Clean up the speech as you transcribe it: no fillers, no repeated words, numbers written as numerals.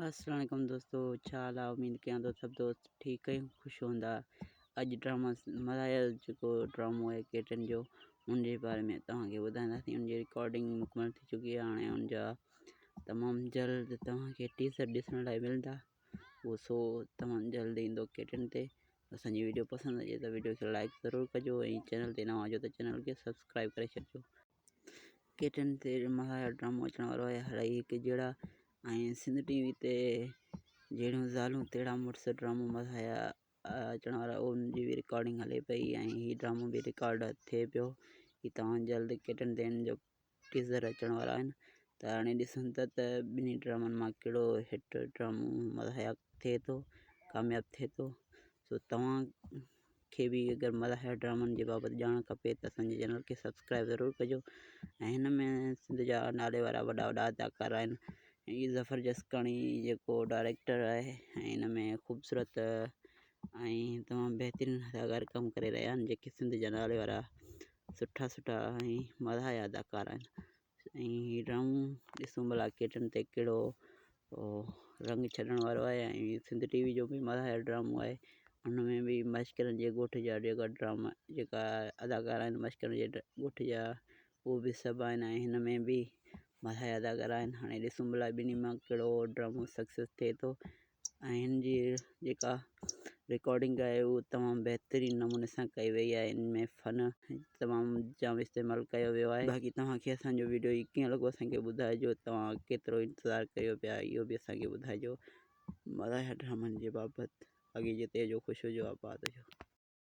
السلام عليڪم دوستو ڇا حال آ اميد ڪيان ٿو سڀ دوست ٺيڪ ۽ خوش هوندا. اڄ ڊرامو مزاحيه جيڪو ڊرامو آهي ڪيٽن جو ان جي باري ۾ توهان کي ٻڌائينداسين. ان جي رڪارڊنگ مڪمل ٿي چڪي آهي. هاڻي ان جا تمام جلد توهان کي ٽيزر ڏسڻ لاء ملندا. اهو سو تمام جلد ايندو ڪيٽن تي. اسان جي ويڊيو پسند اچي ته ويڊيو کي لائڪ ضرور ڪجو ۽ چينل تي نوان هجو ته چينل کي سبسڪرائب ڪري ڇڏجو. ڪيٽن تي مزاحيه ڊرامو اچڻ وارو آهي هڙئي هڪ جهڙا ۽ سنڌ ٽي وي تي جهڙيون زالون تهڙا مڙس ڊرامو مزاحيه اچڻ وارو آهي ان جي به رڪارڊنگ هلي پئي ۽ هي ڊرامو به رڪارڊ ٿئي پيو هي تمام جلد ڪيٽن تي ان جو ٽيزر اچڻ وارا آهن ته هاڻي ڏسون ٿا ته ٻنهي ڊرامن مان ڪهڙو هٽ ڊرامو مزاحيه ٿئي ٿو ڪامياب ٿئي ٿو سو توهان کي به اگر مزاحيه ڊرامن جي بابت ڄاڻ کپي ته اسان جي چينل کي سبسڪرائب ضرور ڪجو ۽ هن ۾ سنڌ جا نالي وارا وڏا وڏا اداڪار آهن ۽ ظفر جسڪاڻي جيڪو ڊائريڪٽر آهي ۽ هن ۾ خوبصورت ۽ تمام بهترين اداڪار ڪم ڪري رهيا آهن جيڪي سنڌ جا نالي وارا سٺا سٺا ۽ مزاحيه اداڪار آهن ۽ هي ڊرامو ڏسون ڀلا ڪيٽن تي ڪهڙو رنگ ڇڏڻ وارو آهي ۽ سنڌ ٽي وي جو به مزاحيه ڊرامو آهي ان ۾ به مشڪرن جي ڳوٺ جا جيڪا ڊراما جيڪا اداڪار آهن مشڪرن جي ڳوٺ جا اهي به سڀ آهن ۽ هن ۾ به مزاحيه اداڪار آهن هاڻي ڏسون ڀلا ٻنهي مان ڪهڙو ڊرامو سڪسيس ٿئي ٿو ۽ هن جي جيڪا رڪارڊنگ آهي اهو تمام بهترين نموني سان ڪئي وئي آهي ان ۾ فن تمام جام استعمال ڪيو ويو آهي باقي توهان کي اسان جو ويڊيو هي ڪيئن لڳو اسان کي ٻڌائجو توهان ڪيترو انتظار ڪيو پيا اهو به اسان کي ٻڌائجو مزاحيه ڊرامن جي بابت باقي جتي هجو خوش هجو آباد هجو.